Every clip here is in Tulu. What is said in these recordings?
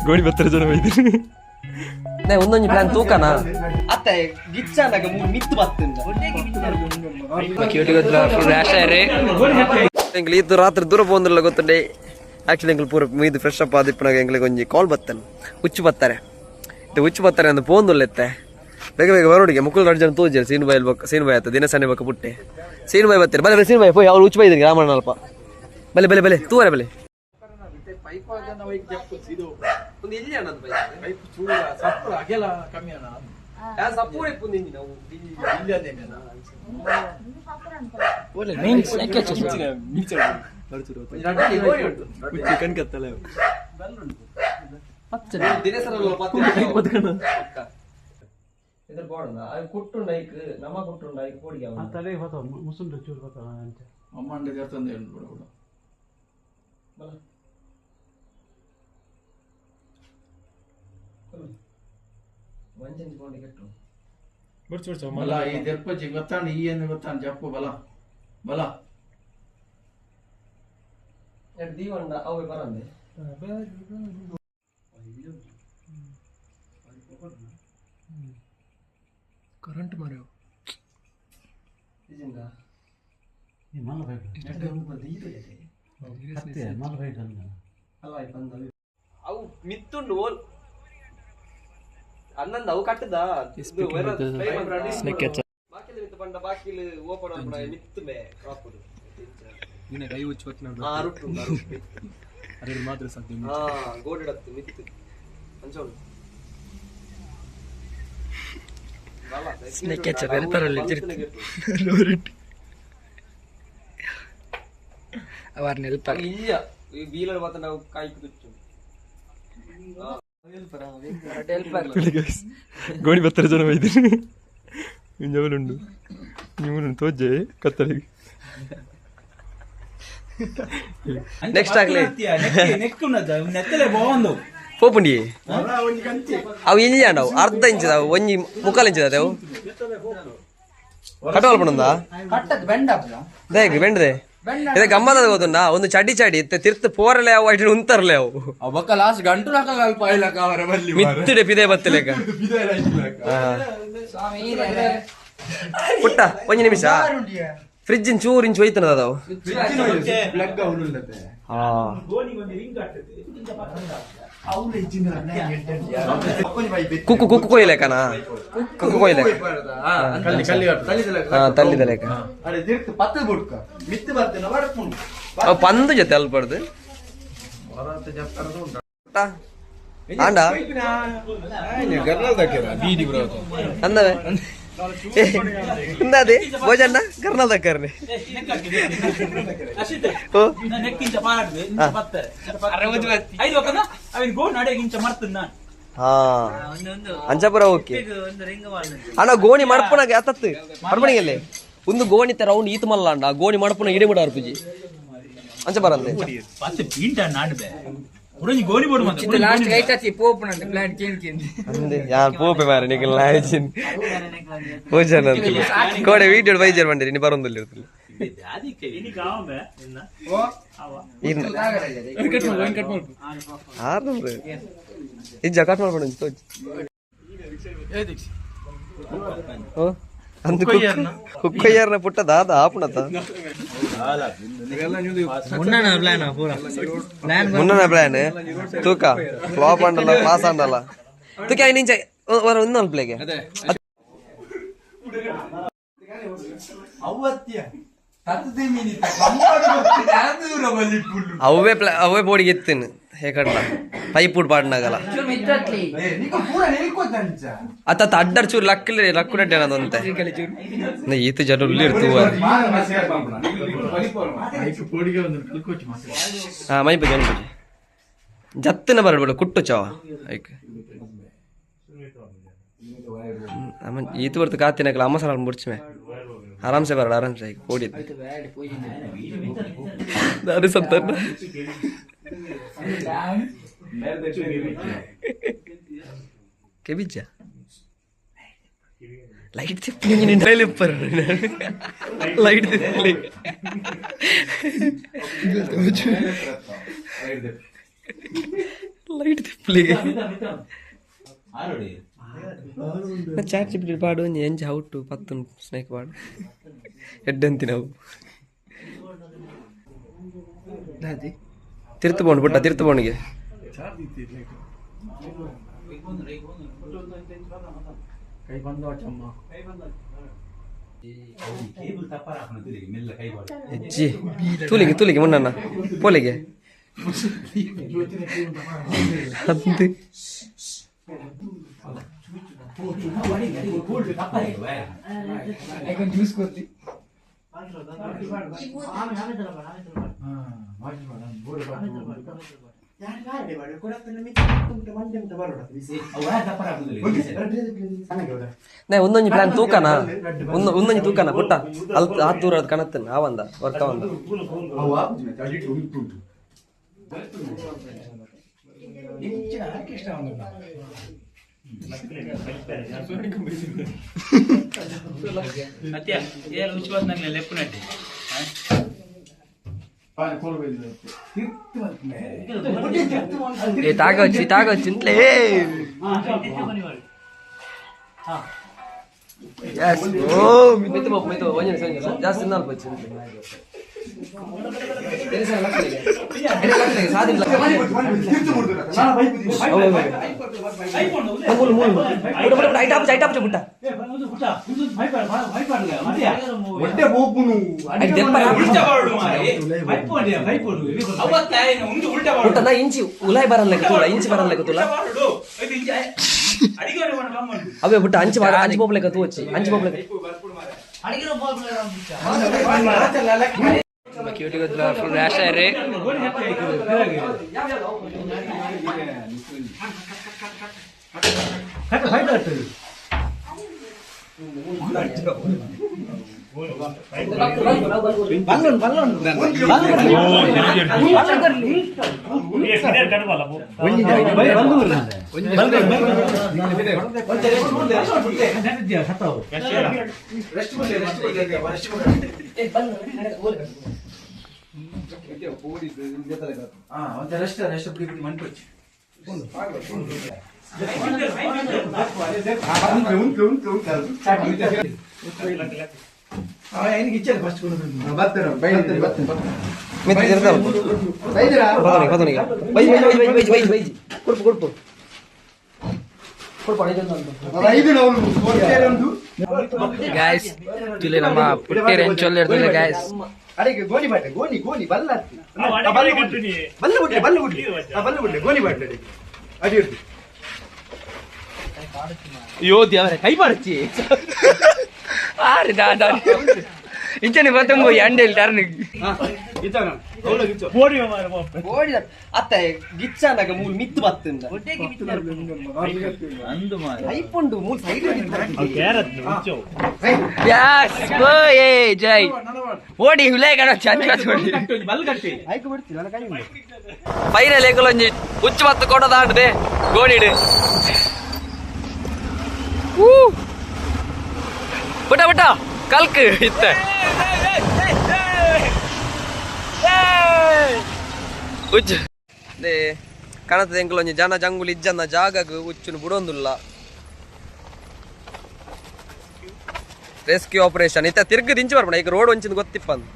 ಗೋಣಿ ಬತ್ತರ ಜನ ಬೈದಿರಿ. ಒಂದೊಂದು ಪ್ಲಾನ್ ತೂಕನಾ ಅತ್ತೆ ಗಿಚ್ಚಾನಾಗ ಮಿತ್ತು ಬತ್ತಂದ. ಎಂಕ್ಲು ಇದು ರಾತ್ರಿ ದೂರ ಪೋಂದಿಲ್ಲ ಗೊತ್ತುಂಡೆ. ಆಕ್ಚುಲಿ ಎಂಕ್ಲು ಪೂರ ಮೀದು ಫ್ರೆಶ್ ಅಪ್ ಆದಿಪ್ಪನಾಗ ಎಂಕ್ಲಿಗೆ ಒಂಜಿ ಕಾಲ್ ಬತ್ತನ್, ಹುಚ್ಚು ಬತ್ತಾರೆ. ಇದು ಹುಚ್ಚು ಬತ್ತಾರೆ ಅಂದ್ ಪೋಂದುಲ್ಲ ಎತ್ತೆ. ಬೇಗ ಬೇಗ ಬರೋಡಿಗೆ ಮುಕುಲ್ ಎರಡು ಜನ ತೋಜಿ. ಸೀನು ಬಾಯ್ ಬೊಕ್ಕ ಸೀನು ಬಾಯ್ ಆತ ದಿನ ಸಣ್ಣ ಬೊಕ್ಕ ಪುಟ್ಟೆ ಸೀನು ಬಾಯ್ ಬತ್ತಾರೆ. ಬಲೆ ಬಲೆ ಸೀನು ಬಾಯ್ ಪೋಯ್. ಅವ್ರು ಹುಚ್ಚು ಬೈದಿರಿ ರಾಮಣ್ಣ ಅಲ್ಪ. ಬಲೆ ಬಲೆ ಬಲೆ ತೂವರೆ ಬಲೆ. ಒಂದು ಇಲ್ಲಿ ಅಣ್ಣ ಪೈಪ್ ಚೂರ ಸಪ್ಪು ಅಗೆಲ ಕಮ್ಮಿ ಅಣ್ಣ. ಸಪ್ಪು. ಇಲ್ಲಿ ಅದೇ. ಹುಚ್ಚು ಕಣ್ಕತ್ತಲ್ಲ. ತಲೆ ಹೋತ ಮುಸುಂಡು ಚೂರು ಹೋತ ಅಂಚ. ಅಮ್ಮಂಡ ಜರ್ತಂದೆ ಉಂಟು ಬಿಡು ಬಿಡು. ಬಲ ಈ ದೆಪ್ಪಜಿ ಗೊತ್ತಾಂಡ, ಈ ಏನು ಗೊತ್ತಾಂಡ ಜಪ್ಪು ಬಲ ಬಲ. ದೀವಂಡ ಅವೇ ಬರಂದೆ. ಕರೆಂಟ್ ಮಾರ್ಯಾವ. ಈ ಮಲ್ಲ ಬೈಕ್ ಅತ್ತೆ ಮಲ್ಲ ಬೈಕ್ ಅಲ್ಲ. ಅವು ಮಿತ್ತುಂಡು ಓಲ್ ಅನ್ನಂದ ಅವು ಕಟ್ಟದ. Snake catcher. ಬಾಕಿಲ್ ಮಿತ್ತು ಪಂಡ ಬಾಕಿಲ್ ಓಪನ್ ಆಪುನ ಮಿತ್ತು ಮೇ ಕ್ರಾಪ್. ನಿನ್ನ ಕೈ ಹುಚ್ಚು ಬತ್ತಿನ. ಆ ರುಟ್ಟು ಉಂಡು, ಆ ರುಟ್ಟು. ಅರೆ ಮಾತ್ರ ಸಾಧ್ಯ. ಹಾ, ಗೋಡಿಡತ್ತು ಮಿತ್ತು ಅಂಚ ಉಂಟು. Snake catcher, helper ಅಲ್ಲಿ ತಿರ್ತಿ. ಅವರ್ನ ಹೆಲ್ಪರ್. ಇಲ್ಲ, ಈ ಬೀಲರ್ ಮಾತ್ರ ನಾವು ಕಾಯಿ ಕುಚ್ಚು. ಹೆಲ್ಪರ್. ಗೋಣಿ ಬತ್ತರ ಜನ ಬೈದಿರಿ. ಇಂಜವಲುಂಡು ನೀವು ತೋಜೆ ಕತ್ತಲಿಗೆ. ನೆಕ್ಸ್ಟ್ ಆಗ್ಲಿ. ನೆತ್ತಲೆ ಬಾಂದು. ಪೋಪುಂಡಿ ಅವು ಇಂಜಾಂಡವು ಅರ್ಧ ಇಂಚದ ಅವು ಒಂಜಿ ಮುಕ್ಕಾಲು ಇಂಚದ ಅವು ಕಟ್ಟವಲ್ ಪಣಂದ. ಕಟ್ಟದ್ ಬೆಂಡ. ದೇಗ್ ಬೆಂಡದೆ ಇದೆ ಗಮ್ಮದ ಗೊತ್ತುಂಡ. ಒಂದು ಚಡಿ ಚಡಿ ಇತ್ತೆ ತಿರ್ತು ಪೋರಲೆ ಅವು ಐಟ್ ಉಂತರ್ಲೆ ಅವು. ಬೊಕ್ಕ ಲಾಸ್ಟ್ ಗಂಟು ನಾಕಲ್ ಪಾಯ್ಲಕ ಅವರ ಬಲ್ಲಿ. ಮಿತ್ತಿಡೆ ಪಿದೆ ಬತ್ತಲೇಕ. ಪುಟ್ಟ ಒಂಜಿ ನಿಮಿಷ, ಫ್ರಿಜ್ ಚೂರು ಇಂಚು ಒಯ್ತನದ ಅವು. ಪ್ಲಗ್ ಅವನುಲ್ಲತೆ. ಹಾ. ಕುಕ್ಕು ಕುಕ್ಕು ಕೊಯ್ಲೇಕನಾ? ಕುಕ್ಕು ಕೊಯ್ಲೇಕ. ಕಲ್ಲಿ ಕಲ್ಲಿ. ಹಾ, ತಲ್ಲಿದ ಲೇಕ. ಅರೆ ತಿರ್ತು ಪತ್ತು ಬುಡ್ಕ ಮಿತ್ತು ಬರ್ತೇನೆ ಬಡಪುಂಡು. ಅವು ಪಂದು ಜೊತೆ ಅಲ್ಪಡ್ದು ಆಂಡ. ಅಂದವೆ ಇಂದಾದೆ ಭೋಜನ್ನ ಕರ್ನಾಲ್ ದಕ್ಕರ್ನೆ. ಓ. ನೆಕ್ಕಿಂಚ ಪಾಡ್ದು ಇಂಚ ಪತ್ತಾರೆ ಐದು ಒಕ್ಕದ ಅವಿನ ಗೋಣ್ ಅಡೆಗೆ ಇಂಚ ಮರ್ತುಂದ. ಹಾ, ಅಂಚಾಪುರ ಓಕೆ ಅಣ್ಣ. ಗೋಣಿ ಮಡ್ಪುನಾಗ ಅತ್ತತ್ತು ಮಡ್ಪಣಿಗೆಲ್ಲಿ ಒಂದು ಗೋಣಿ ರೌಂಡ್ ಈತ ಮಲ್ಲ ಅಣ್ಣ. ಗೋಣಿ ಮಡ್ಪುನ ಇಡೆ ಬಿಡ ಅರ್ಪುಜಿ ಅಂಚ ಬರಂದೆ. ಪತ್ತು ಪೀಂಟ ನಾಡ್ಬೆ ಉರಂಜಿ ಗೋಣಿ ಬೋಡು ಮತ್ತೆ. ಲಾಸ್ಟ್ ಕೈತಾಚಿ ಪೋಪುನಂತೆ ಪ್ಲಾನ್ ಕೇನ್ ಕೇನ್. ಅಂದೆ ಯಾನ್ ಪೋಪೆ ಮಾರೆ ನಿಕಲ್ ನಾಯಿಜಿನ್ ಭೋಜನ ಅಂತ ಕೋಡೆ ವೀಡಿಯೋ ಬೈಜರ್ ಬಂದಿರಿ ನೀ ಬರೋದಿಲ್ಲ ಇರ್ತಲ್ಲ. ಆರು ನಂಬ್ರೆ ಇಜ್ಜ ಕಟ್ ಮಾಡ್ಬೇಡ ತೋಜ್. ಓ ಅಂದು ಕುಕ್ಕಯ್ಯರ್ನ ಪುಟ್ಟ ದಾದ ಆಪುಣತ. ಪ್ಲಾನ್ ಪೂರ ಪ್ಲಾನ್. ಮುನ್ನನ ಪ್ಲಾನ್ ತೂಕ ಫ್ಲಾಪ್ ಆಂಡಲ್ಲ ಪಾಸ್ ಆಂಡಲ್ಲ ತೂಕ ನಿಂಚ ಒಂದು ಪ್ಲೇಗೆ. ಅವತ್ಯ ಅವೇ ಪ್ಲಾ ಅವೇ ಬೋಡಿಗೆ ಎತ್ತಿನ ಹೇಕಡ್ಲ ಪೈಪ್ ಉಡ್ ಪಾಡ್ನಾಗಲ್ಲ. ಅತ್ತ ಅಡ್ಡರ್ ಚೂರು ಲಕ್ಕಲಿ ಲಕ್ಕುನಡ್ಡೆ ಅನ್ನೋದಂತೆ. ಈತ ಜನ ಉಲ್ಲಿ ಇರ್ತುವ. ಹಾ, ಮೈಪುಜಿ ಮೈಪುಜಿ ಜತ್ತಿನ ಬರಬೇಡ ಕುಟ್ಟು ಚಾವ ಐಕ್. ಅಮ್ಮ ಈತ ಬರ್ತು ಕಾತಿನಕಲ ಅಮ್ಮ ಸಲ ಮುಡ್ಚಮೆ. ಆರಾಮ್ಸೆ ಬರಡ ಆರಾಮ್ಸೆ ಐಕ್ ಪೋಡಿ ದಾರಿ ಸಂತನ್ನ ಕೆಬಿಜ್ಜ ಲೈಟ್ ತಿಪ್ಪಿ ಇಪ್ಪರ್ ಲೈಟ್ ತಿಪ್ಪಲಿ. Light ತಿಪ್ಪಲಿಗೆ chat GPT ಪಾಡು ಒಂಜಿ ಎಂಚ ಔಟು ಪತ್ತುನ್ ಸ್ನೇಕ್ ಪಾಡು ಎಡ್ಡೆಂತಿ ನಾವು ತಿರ್ತು ಪೋಂಡು ಪುಟ್ಟ ತಿರ್ತು ಪೋಣಿಗೆ ಹೆಜ್ಜಿ ತೂಲಿಗೆ ತೂಲಿಗೆ ಮುನ್ನಣ್ಣ ಪೋಲಿಗೆ ಅಂದು ಒಂದೊಂದು ಪ್ಲಾನ್ ತೂಕನ ಒಂದೊಂದು ತೂಕನ ಪುಟ್ಟ ಅಲ್ ಆ ದೂರ ಅದು ಕಣತ್ತನ ಆವಂದ ವರ್ಕ ಅವಂದ ಸತ್ಯ ಏನ್ ಉಚ್ಚು ನಂಗೆ ಲೆಪ್ಪು ನಟ್ಟಿ ఏ తాగొచ్చి తాగొచ్చి ఇంట్లో ಜಾಸ್ತಿ ನಾಲ್ಕು వచ్చి ಇಂಚಿ ಉಲಾಯ್ ಬರಲ್ಲ ತುಲ ಇಂಚಿ ಬರಲ್ಲ ತುಲ ಅವೇ ಬುಟ್ಟ ಅಂಚಿ ಮಾಡ ಅಂಚಿ ಪೋಪ್ಲೆಕ ತೂವಚ್ಚಿ ಅಂಚಿ ಪೋಪ್ಲೆಕ ಕ್ಯೂಟಿ ಗೊತ್ತಿಲ್ಲ ಫುಲ್ ರ್ಯಾಶ್ ಆಯ್ರಿ ರೆಸ್ಟ್ ರೆಸ್ಟ್ ಬಿಡಿ ಬಿಡಿ ಮನ್ಪೊಚ್ಚಿ ಗಾಯ್ಸ್ ತುಲೆ ನಮ್ಮ ಪುಟ್ಟೇರ್ ಎಂಚೊಲ್ಲ ಇರ್ತದೆ ಗಾಯ್ಸ್. ಅಡಿಗೆ ಗೋಲಿ ಬಾಟ್ಲೆ ಗೋಲಿ ಗೋಲಿ ಬಲ್ಲ ಬಲ್ಲ ಬಿಡ್ಲೆ ಬಲ್ಲ ಬಿಡ್ಲಿ ಬಲ್ಲ ಬಿಡ್ಲೆ ಗೋಲಿ ಬಾಟ್ಲೆ ಅಡಿಗೆ ಅಡಿ ಇರ್ತಿ. ಅಯ್ಯೋ ದೇವರೇ ಕೈ ಬಾಡಚ್ಚಿ ಆರಿ ದಾದಾ ಇಂಚನೆ ಬತ್ತಂಬು ಎಂಡೆಲ್ ಟರ್ನ್ ಓಡಿದ ಅತ್ತ ಗಿಚ್ಚಾನಾಗ ಮೂಲ್ ಮಿತ್ತು ಬತ್ತಿಂದ ಐಪುಂಡು ಮೂಲ್ ಸೈಡ್ ಯಾಸ್ ಓ ಏ ಜೈ ಓಡಿ ಹುಲೆ ಕಣ ಚಂಚ ಓಡಿ ಫೈನಲ್ ಏಕಲೊಂಜಿ ಉಚ್ಚು ಬತ್ತು ಕೊಡದಾಂಡದೆ ಗೋಣಿಡು ಪುಟ ಪುಟ ಕಲ್ಕ್ ಇತ್ತ ಉಚ್ಚು they ಕಣದ ಎಂಕಲೊಂಜಿ ಜನ ಜಂಗುಲಿ ಇಜ್ಜನ್ನ ಜಾಗಗ್ ಉಚ್ಚುನು ಬುಡೊಂದುಲ್ಲ ರೆಸ್ಕ್ಯೂ ಆಪರೇಷನ್ ಇತ್ತ ತಿರ್ಗ ದಿಂಚಿ ಬರ್ಪಣ ಈಗ ರೋಡ್ ಒಂಚಿನ ಗೊತ್ತಿಪ್ಪಂದು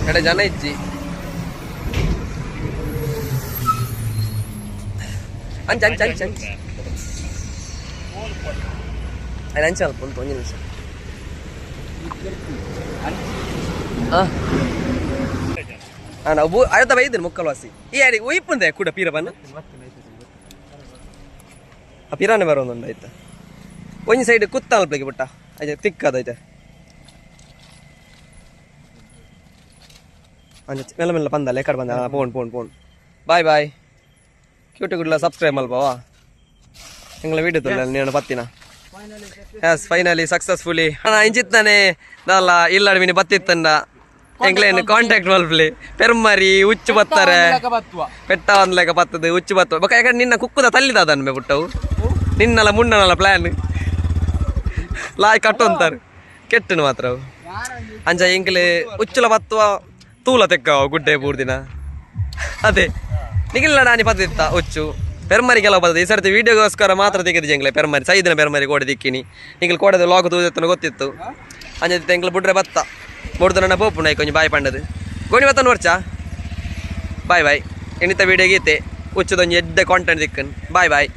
ಕಡೆ ಜನ ಇಜ್ಜಿ ಅಂಚ ಅಂಚ ಅಂಚ ಅಂಚ ಅದು ಅಂಚ ಅಲ್ಪ ಒಂದು ಒಂದು ನಿಮಿಷ ಹಾಂ ನಾವು ಅರ್ಧ ಬೈದಿನ ಮುಕ್ಕಲ್ವಾಸಿ ಈ ಅಡಿ ಒಯ್ಪುಂದೆ ಕೂಡ ಪೀರ ಬನ್ನ ಆ ಪಿರಾನೆ ಬರೋದುಂಡು ಆಯ್ತಾ ಒಂಜಿ ಸೈಡ್ ಕುತ್ತ ಅಲ್ಪಗೆ ಪುಟ್ಟ ಆಯ್ತಾ ತಿಕ್ಕದೈತೆ ಅಂಚ ಮೆಲ್ಲ ಮೆಲ್ಲ ಬಂದಲ್ಲ ಎಕಡೆ ಬಂದ phone phone phone bye bye cutie ಗುಡ್ಲ ಸಬ್ಸ್ಕ್ರೈಬ್ ಮಲ್ಪವಾ ಎಂಗಳ ವೀಡಿಯೋ ತೊಲ್ಲ ನೀನು ಪತ್ತಿನ S finally successfully ಅಣ್ಣ ಇಂಚಿತ್ತಾನೆ ದಲ್ಲ ಇಲ್ಲ ಮೀನು ಬತ್ತಿತ್ತಂಡ ಎಂಗ್ಲೇನು ಕಾಂಟ್ಯಾಕ್ಟ್ ಮಲ್ಪಲಿ ಪೆರ್ಮರಿ ಉಚ್ಚು ಬತ್ತಾರೆ ಪೆಟ್ಟ ಒಂದ್ ಲೆಕ್ಕ ಬತ್ತದ ಉಚ್ಚು ಬತ್ತ ಬೊಕ ಯಾಕಂದ್ರೆ ನಿನ್ನ ಕುಕ್ಕುದ ತಲ್ಲಿದ ಅದನ್ನ ಪುಟ್ಟವು ನಿನ್ನಲ್ಲ ಮುನ್ನನಲ್ಲ ಪ್ಲಾನ್ ಲಾಯ್ ಕಟ್ಟೊಂತಾರೆ ಕೆಟ್ಟನು ಮಾತ್ರ ಅವು. ಅಂಚ ಎಂಕ್ಲೆ ಉಚ್ಚುಲ ಬತ್ತುವ ತೂಲ ತೆಕ್ಕ ಗುಡ್ಡೆ ಪೂರ್ದಿನ ಅದೇ ನಿಗಿಲ್ಲ ನಾನಿ ಪತ್ತಿತ್ತ ಹುಚ್ಚು ಪೆರ್ಮರಿ ಕೆಲವು ಬರ್ತದೆ. ಈ ಸರ್ತಿ ವಿಡಿಯೋಗೋಸ್ಕರ ಮಾತ್ರ ತೆಗೆದು ಜಂಗ್ಲೆ ಪೆರ್ಮರಿ ಸೈದಿನ ಪೆರ್ಮರಿ ಕೋಡೆ ದಿಕ್ಕಿನಿ. ನಿಂಗೆ ಕೋಡದ ಲಾಕ್ ತೂದೆತ್ತನ ಗೊತ್ತಿತ್ತು. ಅಂಜೆ ಎಂಗ್ಲ ಬುಡ್ರೆ ಬತ್ತ ಬುಡ್ದು ನನ್ನ ಪೋಪು ನೈ ಕೊಂಚ ಬಾಯ್ ಪಂಡದು ಗೋಣಿ ಬತ್ತ ನೋಡ್ಚಾ. Bye bye. ಎಣಿತ ವಿಡಿಯೋ ಗೀತೆ ಹುಚ್ಚದೊಂಜಿ ಎಡ್ಡೆ ಕಾಂಟೆಂಟ್ ದಿಕ್ಕನ್. Boy boy.